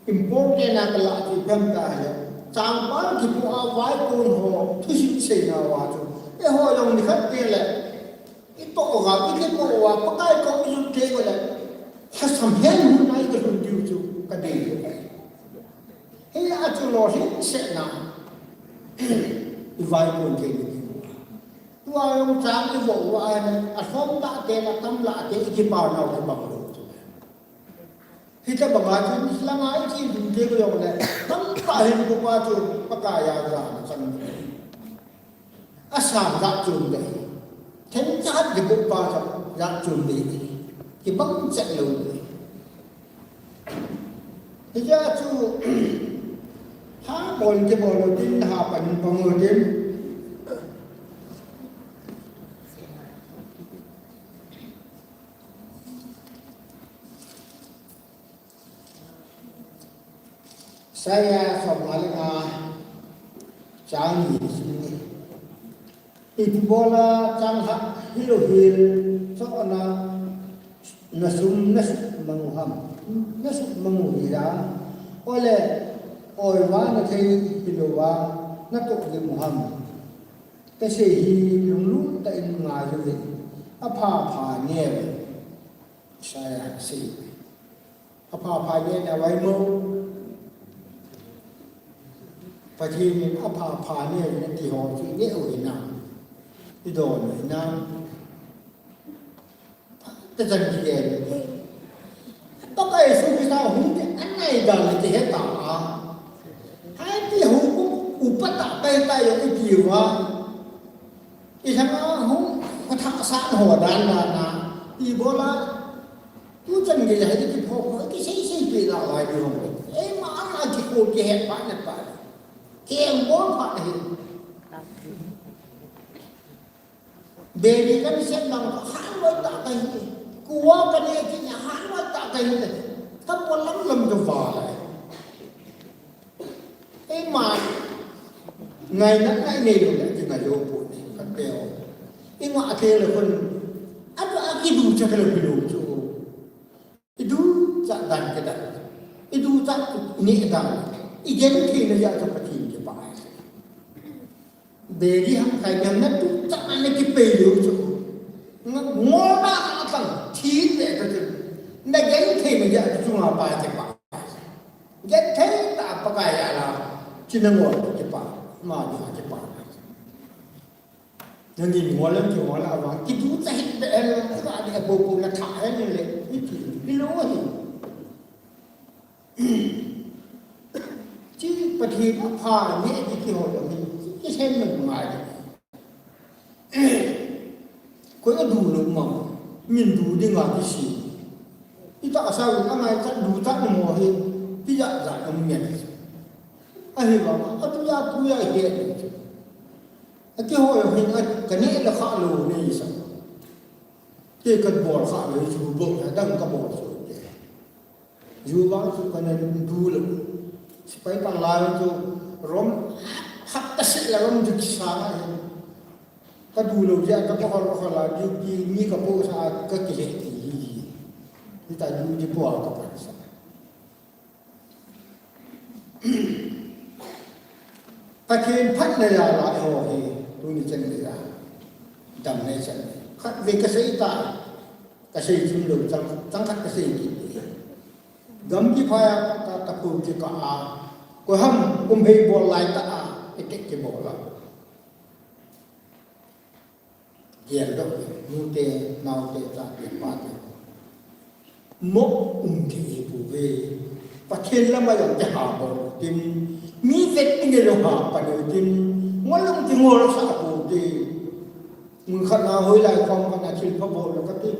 Important a ka la ti phem ta hi. Changpang kipu a vaipon ho thusim seina uva chu. Eiho jong nikhat te le. I toh uva, i kipo uva, Pakai koma i lut thei uva le. Lhasam hen hun a i ka lhun diu chu ka dei. Hia chu lolhing sehna. I vaipon thei ni. Tua jong chang i vo uva ahile, alhom tah te, atam lah te, i kipa nau kibang lou chu. Hitabang a chu, langa i chi ding te ko jong le, tamtah hin kopa chu, Pakai a jana chang. Asang jat chom dei. Themcha khat kibuh pa jat chom dei. Kibang chet lou dei. Hijeh chun, ha bol kibol lou ding, ha pan pang lou ding. Isaiah som nga le nga chang ni sim ni. Ipi bola chang lhah hilou hel, chona na sum na sut mang u ham, na sut mang u hi a, ole, oi va na thei hilou va, na toh dim u ham. Kasei hi lunglut tah in ngai uvin, apha pha nge uvin. Isaiah sei. Apha pha nge na vai mo. Pathen in apha pha nge na ti ho chu nge u hinam. I don u hinam. Te chan ti le. Pakai Jesu Christa hung te anai dan le ti he ta a. Hai ti hu ku upa ta kai ta yo i ti wa. I lhang a hung, ka thah sa ho dan dan na, i bola, tu chan gei hai ki pho pho, ki sei sei pe la lai di hong. Eima a ki ko ki het pa ne pa. Ki em bol pa ne. Beri kan sem nang han wai ta kai. Kuwa kan e ki han wai ta kai. Ta bolam lam do ba lai. Eima, ngaina ngai nei lou le, kingai lou poi, ka teo. Eima, ate le khun, atu akiducha kalo kilo chu. Iducha dan ke dan. Iducha ne dan. Igenthei na jeh chu Pathen kipah. Beri ham khai jam na tu cha na kipei lou chu. Nga ngol na atang, thi le ka chu. Na genthei na jeh chu nga pa kipah. Genthei tah Pakai a la, china ngol kipah, ma di kipah. Nangin ngol lam kingol a vang, kiducha hih beh el, ka di a bo bo na tha el le, i ti, i lo hi. Chi Pathen apha nge di kiho lo hi, ki sen man ngai. Koi adu lou ma, min du ding a kisi. Itahsa u angai chat du chat mo hi, ti ja ja um nge. Ahivang, atu ja tu ja hi. Ati ho hin a, kane la kha lou nei sa. Te kan bol kha lou chu bol, dang ka bol chu. Ju vang chu kana du lou. Sipai pang lai chu rom hap ta se la rom ju kisa ngai. Ka du lou ja ka ko hol ko la di di ni ka po sa ka ki le ti. Ni ta du di po ka pa sa. Pathen phatna jal a eiho hi tuni chan gei a damna i chan. Khatvei ka sei ta, ka sei chim lou chang, chang khat ka sei kit. Gamgi phai a ka ta pu ki ka a, koi ham kum hei bol lai ta a, i te ki bol a. Gel doh, nute, naote, chate, pate. Mo um thei hi pouve. Pathen lama jong kiha bol u tin. Mi vet ding jong ha pan u tin. Ngol jong kingol sah pouve. Mun khat na hoilai khom khat na thil pha bol lo kati.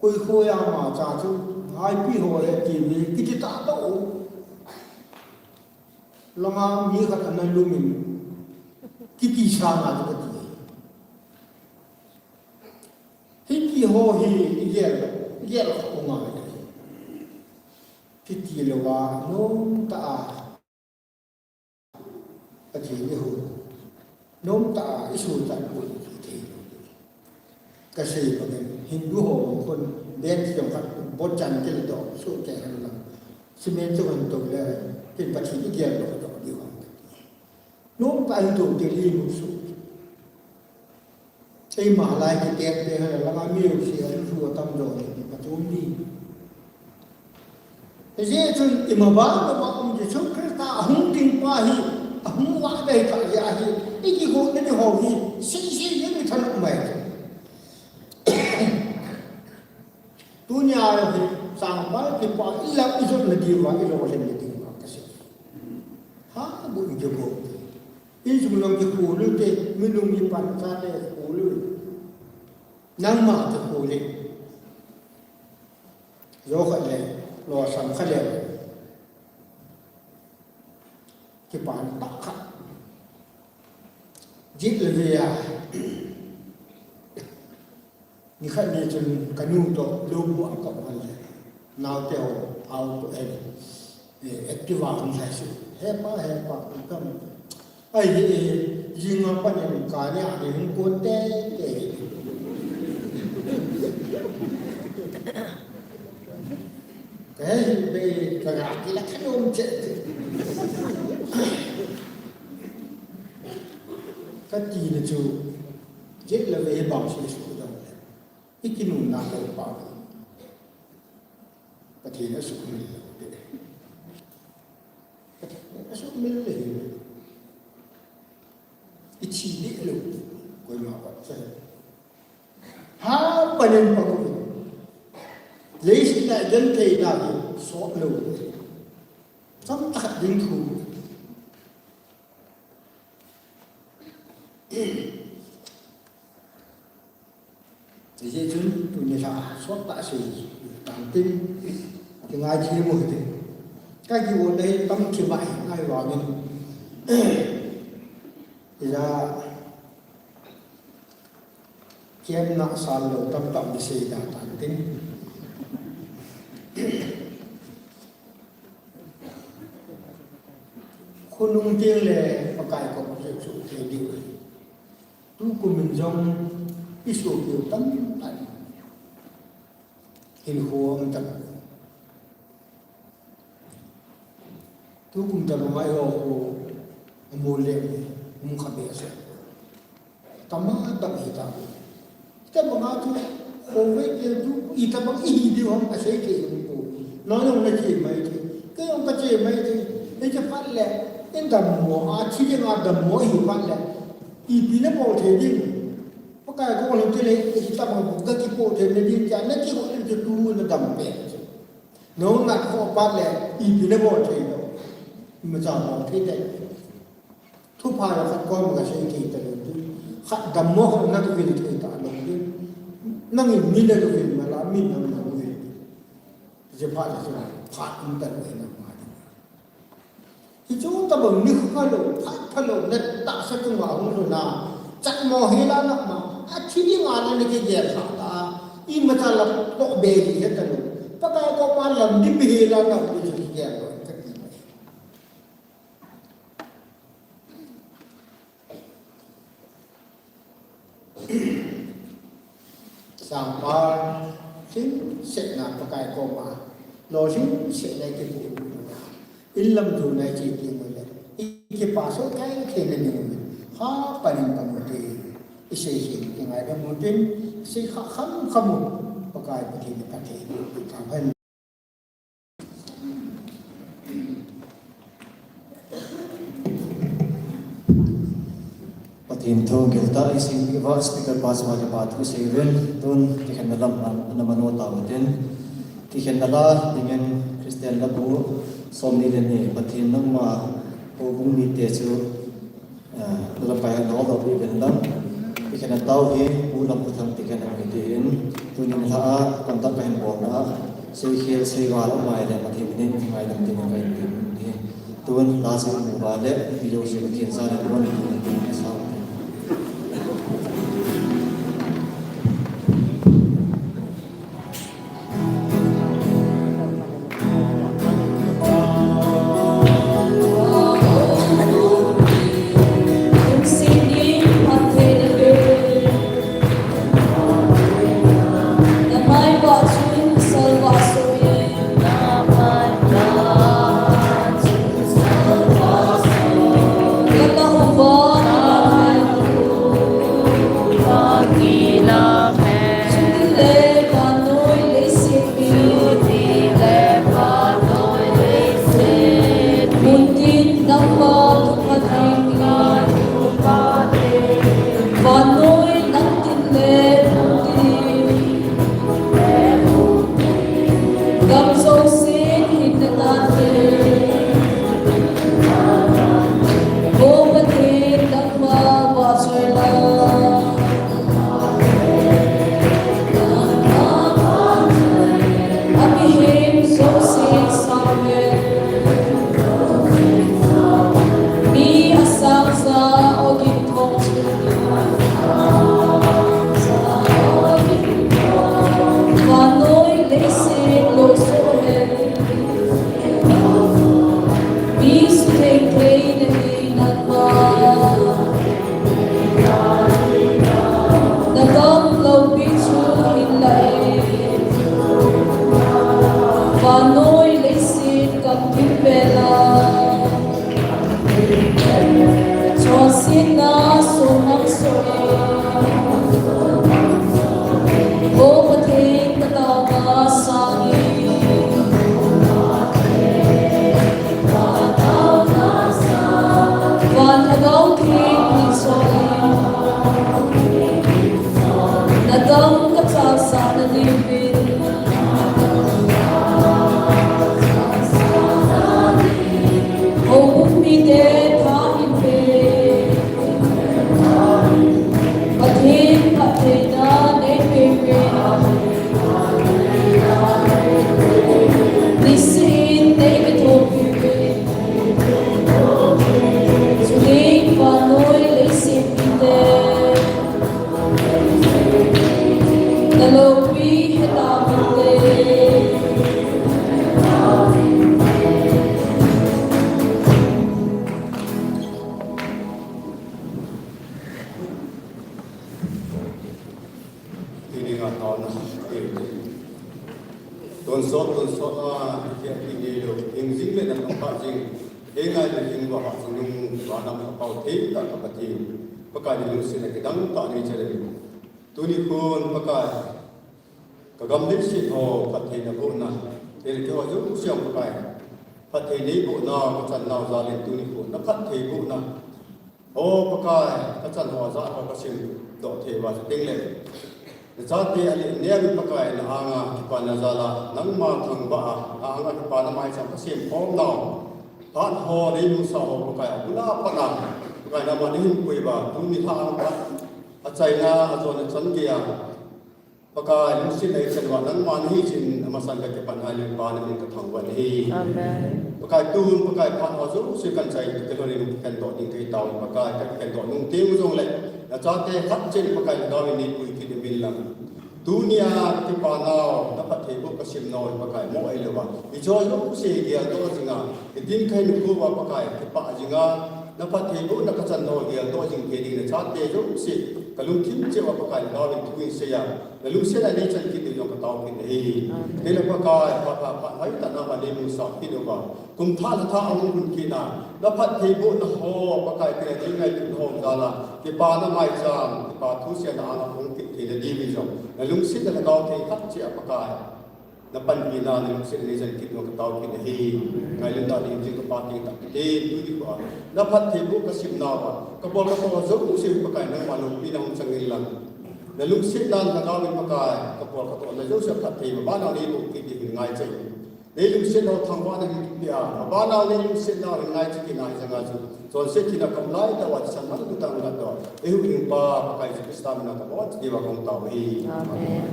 Koi khoi a ma cha chu, haipi ho le ti mi, kiti ta to. Langa mi khat ana lumin, kiti sa na chu kati. Hiti ho hi i gel, i gel kha ko ma le. Kiti lo wa, nom ta a. Pathen i hu. Nom ta a, i sul tan ko i thei. Ka sei pa ngen, Hindu ho kon, ben ti jong khat, bot chan kel do, su ke han lam. Cement chu han to le, tin Pathen i gel lo do, di hong. Nom ta a Hindu te li mu su. Eima lai kiti te ha langa mi u si a lu a tam jo ni, ka tum ni. Hijeh chun ima ba, ima ba um Jesu Christa ahung ding pa hi, ahung vah dai ta hi ahi, i kigotna di ho hi, sei sei jeng i thanop mai. Tunia hi, sangpal kipa i lam i jotna diuva, i lolhinna diuva, ka sei. Ha, bu i kigo. Insung jong kikhol u te, minung mipan chate khol u. Nangma kikhol u. Jo khat le, losam khat le. Kipan tah khat. Jet le ve a. Nikhat ni chun ka nu toh lou bu a ka man le. Naote ho, auto, eh, eh, Activa hung lhai su. He pa, he pa, ka mu. Ai, eh, eh, jing a pa ni ka ni a ni hung kon te, te. Ka he hi be ka ga ti la ka nom che. Ka ti na chu, jet le ve bang se su dong le. I kinunna ko pa. Pathen a sumil le. Pathen a sumil le. I thi deh lou. Koima pat cha. Ha panen pa ko. Leiset a genthei na ko sot lou. Chomcha khat ding thu. Hijeh chun tuni lha sot tah sei tan tin, kingaithem u hite. Ka kigotna hi tam thim ahi, ahivangin. Ija, kemna sal lou tamtah mi sei da tan tin. Khonung teng le Pakai kom a jot thei diu ahi. Tukum in jong i sopi u tamtah in hinkho um tan. Tukum tabang a eiho kho amol le um kha behseh. Tama tama hita. Hitabang a chu, khovei kei chu, itobang ihi diu ham asei thei um poi. Nang jong nache mai thei. Kei jong kache mai thei. Hiche phat le, in dammo a, thi ding a dammo ihi phat le. Ipi nabol thei ding. Pakai koma lhung teng le, hitabang bou kakipoh thei nading tia, nakihou in chu tu nadam pen. Nang nat kho phat le, ipi nabol thei lou. Imacha bol thei ding. Thupha la khat koma kasei thei talou ding. Khat dammo khat nagavil thei talou ding. Nangin mi nagavil mala, min nang nagavil. Hiche phat le chun phat um talou ahi nangma ding. Hichu tabang nikho phalou, phat phalou, natahsa chunga hung lhun a. Chatmo hel a nangma, athi ding a nakigel lhah ta. Imacha la toh be hi hetalou. Pakai koma lam dip hel a nangma chu kigel lou kati. Sangpal, lhingsetna Pakai koma, lolhingsetna i kipu u na. In lam dona i che teng u le, i kipa soh kai thei na ding u le, ha panin pang u te, i sei sei, i ngaidam u tin, sei kha kham kham u, Pakai Pathen in phatthei boh peh tauhen. Pathen thu giltah a isim peh uva speaker pa chunga kipa thu sei uvin, tun kikhenna lam ana mano tauhite. Kikhenna la dingin Christian lapu somni le ni, Pathen nangma houbung mite chu, eh, la pai a lo lo uvin lang. Tikhen a tao hi, Pu Lamkhothang tikhen a hung hi tin, tunin lha a, contact ka hin bol na, seikhel, seival a um ahile, Pathen in ngaidam ding in ka hin ti hi. Tun, la seimu va le, video seimu khen sa le, tuan, tuan, tuan, sa. Tuni nga taona, tonsot, tonsot a, hia tuni lo, hingjing le natong kha jing, hingai le hing va ha jing nung, va nam ka pao thei ta ka Pathen, Pakai ni lungset a kidang tah nei chele. Tuni khun Pakai, ka gam leiset ho phatthei na bohna, tel ke ho jong siam Pakai, phatthei nei bohna, ka chan nau jal in tuni khun na phatthei bohna. O Pakai, ka chan ho jal ho ka sim doh thei uva chu ding le. Na chate a le nem Pakai na anga kipana jal a, nangma thangvah a, na anga kipana maicham ka sem khom nau. Phat ho nei musa ho Pakai a bula pat a, Pakai nangma nei hinkho uva, tuni lha a pat a chaina a jona chan gei a. Pakai, lungset nei chan uva, nangma nahi chin, amasan ka kipan hai le Pa na min ka thangvah nahi. Amen. Pakai, tun, Pakai, phat ho jouse kan chai, ka lhon in khen doh ding kei tao, Pakai, ka khen doh nung teng jong le, na chate khat chen, Pakai, na dau in nei pui kit in lang. Tunia, kipa nau, na phatthei boh ka sim nau, Pakai, mo ei lo va. I cho jouse gel doh jing a, i din kai nu ko va, Pakai, kipa jing a, na phatthei bohna ka chan nau gel doh jing kei ding na chate jouse, ka lungthim cheh uva Pakai na dau in thu in sei a, na lungset a nei chan kit ding jong ka tao kit ahi. Kei le Pakai, phat, phat, phat, hai ta na ka nei musa kit uva. Kum thah lha thah a hung hun kit na, na phatthei bohna ho, Pakai kei le nei ngailutna ho jal a, kipana maicham, kipa thu seiya na anga hung kit thei na diu in jong, na lungset a na dau thei khat cheh a Pakai. Na panpina na lungset a nei chan kit ding ka tao kit ahi. Ngailutna ding jing ka Pa kei ta kit e, tuni khoa. Na phatthei boh ka sim nau va. Ka bol ka toh jouse Pakai nangma loupina hung chang in lang. Na lungsetna na dau in Pakai, ka bol ka toh na jouse phatthei ma ba na nei boh kit ding in ngai chai. Neilungset lou thangvahna hin kipia, abana neilungset na ringai chu kinai janga chu. Chonset thina kam lai tah uva thisan man tu tang na to. Eihuhhingpa Pakai Jesu Christa mina kaboncha diuva kong tao uve. Amen.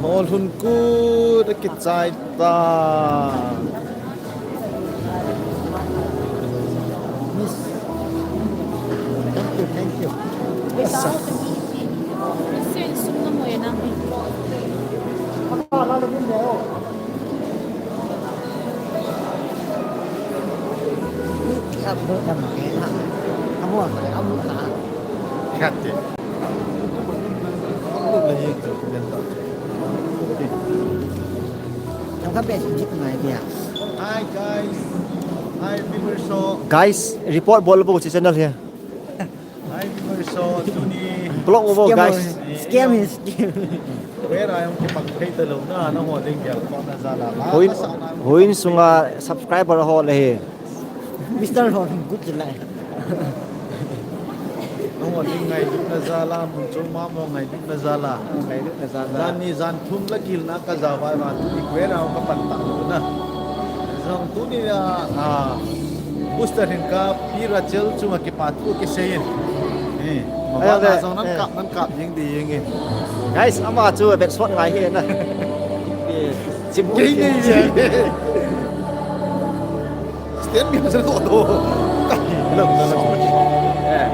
Lhol hun kut akichai ta. Miss. Thank you, thank you. Yes, sir. Hi, guys. Hi, viewers. So, guys, report bol bo channel hi. Hi, viewers. So, tuni block bo, scam guys. Scam hi, scam. Where I am, kipak thei talou na, nangho ding gel ko na jala. Houin, houin sunga subscriber ho le hi. Mister Lhol hin good jilai. Nangho ding ngailutna jala, mun chom mama ngailutna jala. Ngailutna jala. Jan ni jan thum la gilna ka ja vai va, tuni kwela ka pan ta lou na. Jong tuni a, a, booster hin ka Pi Rachel chunga kipa thu kisei in. Eh, ai, mabana ai, jong nan, eh, kap, nan kap jing ding in. Guys, ama chu bet sot ngai hi na. Eh, sim kei ngai hi. Stand mi sa to to. Hello, hello. Eh.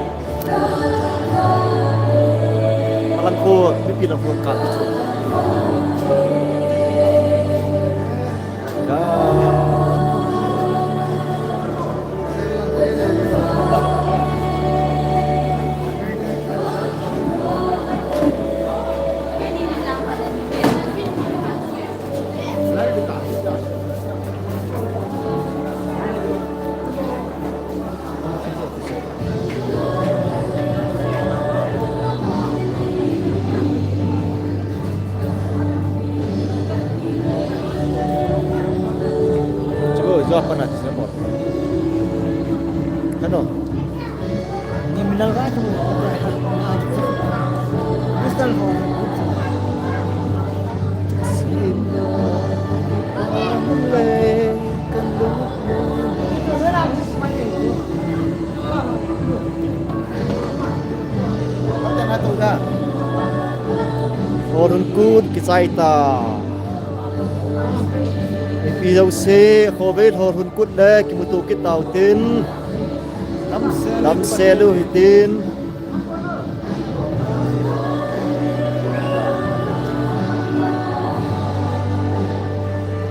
Alam ko, mipi lang ko ka. Ka. Hello. Lhol hun kut kichai ta. Mipi jouse, khovei lhol hun kut le kimuto kit tau tin. Damsel u hitin.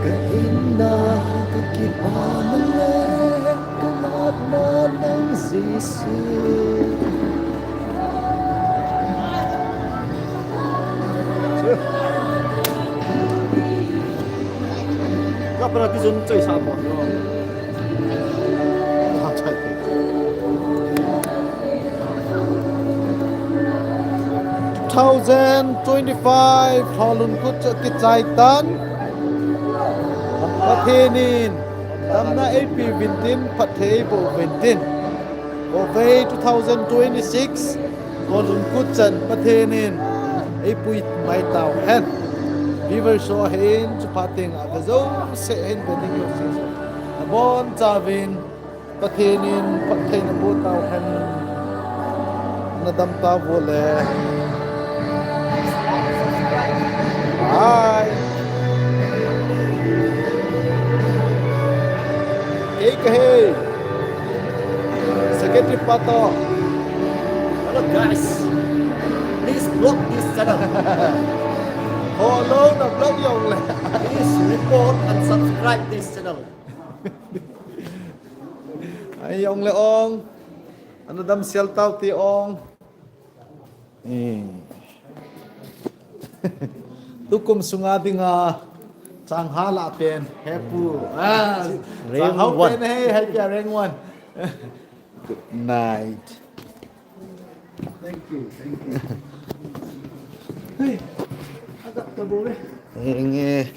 Ka inna ka kipana le ka latna nang Jesu. Ka para ti jun choi sa mo. Two thousand twenty-five lhol hun kut chu kichai tan. Pathen in damna eipe uvin tin, phatthei eiboh uvin tin. Khovei two thousand twenty-six lhol hun kut chan Pathen in eipui mai tau hen. Viewers ho hin chuphat teng a ve jouse hin ve ding jouse. Nabonchauvin Pathen in phatthei naboh tau hen. Nadam tauvo le. Hi. Kei kahi. Secretary pa toh. Hello guys. Please block this channel. Hello, na block jong le. Please report and subscribe this channel. Ai, ong le ong. Ana damsel tau ti ong. Eh. Tukum sunga dinga chang hala pen, hepu. Ah, chang hau pen he, hai pia rank one. Good night. Thank you, thank you. Hey, agak ka bole. Eh, nge.